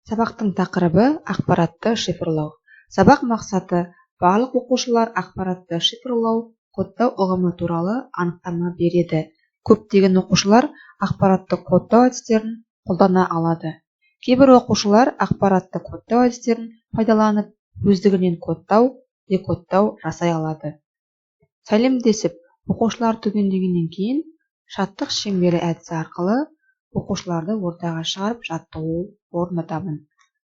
Сабақтың тақырыбы: ақпаратты шифрлау. Сабақ мақсаты: барлық оқушылар ақпаратты шифрлау, кодтау ұғымы туралы анықтама береді. Көптеген оқушылар ақпаратты кодтау әдістерін қолдана алады. Кейбір оқушылар ақпаратты кодтау әдістерін пайдаланып, өздігінен кодтау, декодтау жасай алады. Сәлемдесіп, оқушылар түгендегеннен кейін «Шаттық шеңбері» әдісі арқылы оқушыларды ортаға шығарып, жаттығу орындатамын.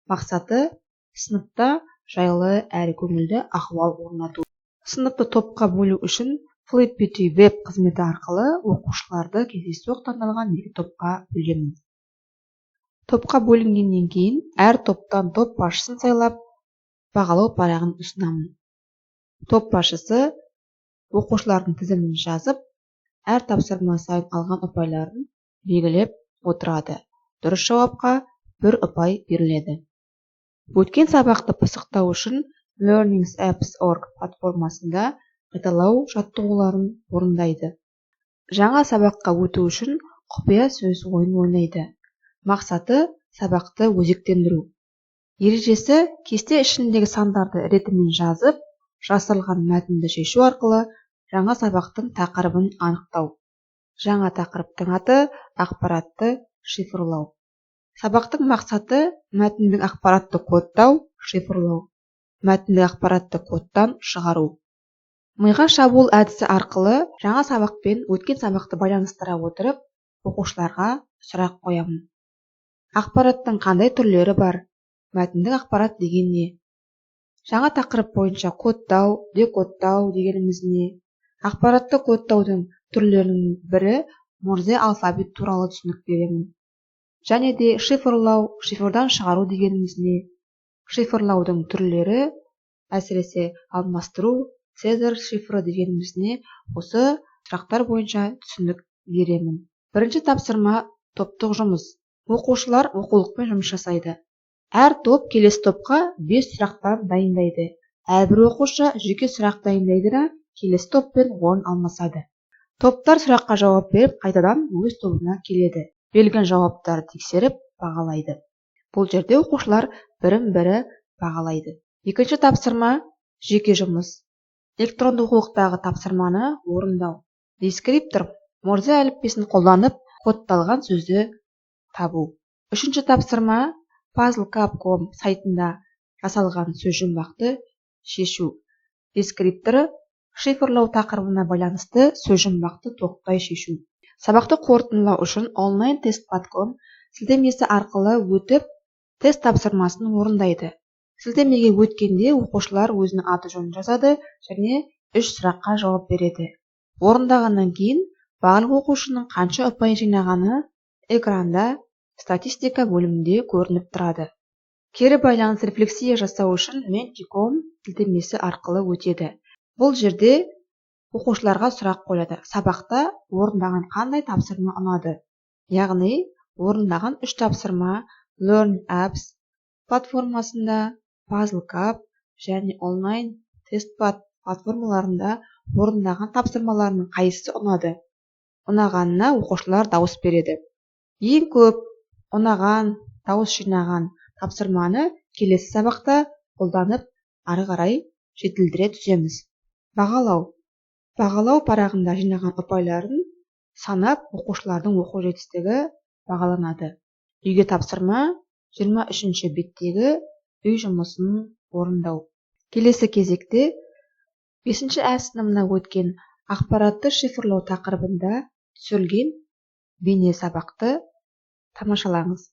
Мақсаты: сыныпта жайлы әрі көңілді ахуал орнату. Сыныпты топқа бөлу үшін Flippity веб қызметі арқылы оқушыларды кездейсоқ таңдалған екі топқа бөлемін. Топқа бөлінгеннен кейін әр топтан топ басшысын сайлап, бағалау парағын ұсынамын. Топ басшысы оқушылардың тізімін жазып, әр тапсырма сайын алған ұпайларын белгілеп отырады. Дұрыс жауапқа бір ұпай беріледі. Өткен сабақты пысықтау үшін learningapps.org платформасында қайталау жаттығуларын орындайды. Жаңа сабаққа өту үшін «Құпия сөз» ойынын ойнайды. Мақсаты: сабақты өзектендіру. Ережесі: кесте ішіндегі сандарды ретімен жазып, жасырылған мәтінді шешу арқылы жаңа сабақтың тақырыбын анықтау. Жаңа тақырыптың аты: ақпаратты шифрлау. Сабақтың мақсаты: мәтіндік ақпаратты кодтау, шифрлау, мәтіндік ақпаратты кодтан шығару. «Миға шабуыл» әдісі арқылы жаңа сабақпен өткен сабақты байланыстыра отырып, оқушыларға сұрақ қоямын: ақпараттың қандай түрлері бар? Мәтіндік ақпарат деген не? Жаңа тақырып бойынша кодтау, декодтау дегеніміз не? Ақпаратты кодтаудың түрлерінің бірі Морзе алфавит туралы түсінік беремін. Және де шифрлау, шифрдан шығару дегеніміз не? Шифрлаудың түрлері, әсіресе алмастыру, Цезарь шифры дегеніміз не? Осы сұрақтар бойынша түсінік беремін. Бірінші тапсырма: топтық жұмыс. Оқушылар оқулықпен жұмыс жасайды. Әр топ келесі топқа бес сұрақтан дайындайды. Әрбір оқушы жеке сұрақ дайындайды да, келесі топпен орын алмасады. Топтар сұраққа жауап беріп, қайтадан өз тобына келеді. Берілген жауаптарды тексеріп, бағалайды. Бұл жерде оқушылар бірін бірі бағалайды. Екінші тапсырма: жеке жұмыс. Электронды оқулықтағы тапсырманы орындау. Дескриптор: Морзе әліппесін қолданып, кодталған сөзді табу. Үшінші тапсырма: puzzle.com сайтында жасалған сөзжұмбақты шешу. Дескрипторы: шифрлау тақырыбына байланысты сөзжұмбақты толықтай шешу. Сабақты қорытындылау үшін онлайн testpad.com сілтемесі арқылы өтіп, тест тапсырмасын орындайды. Сілтемеге өткенде оқушылар өзінің аты жөнін жазады және үш сұраққа жауап береді. Орындағаннан кейін барлық оқушының қанша ұпай жинағаны экранда статистика бөлімінде көрініп тұрады. Кері байланыс, рефлексия жасау үшін menti.com сілтемесі арқылы өтеді. Бұл жерде оқушыларға сұрақ қояды: сабақта орындаған қандай тапсырма ұнады? Яғни орындаған үш тапсырма Learn Apps платформасында, Puzzle Cup және онлайн TestPad платформаларында орындаған тапсырмаларының қайсысы ұнады? Ұнағанына оқушылар дауыс береді. Ең көп ұнаған, дауыс жинаған тапсырманы келесі сабақта қолданып, ары қарай жетілдіре түсеміз. Бағалау парағында жинаған ұпайларын санап, оқушылардың оқу жетістігі бағаланады. Үйге тапсырма: 23-ші беттегі үй жұмысын орындау. Келесі кезекте бесінші ә сыныбына өткен ақпаратты шифрлау тақырыбында түсірілген бейне сабақты тамашалаңыз.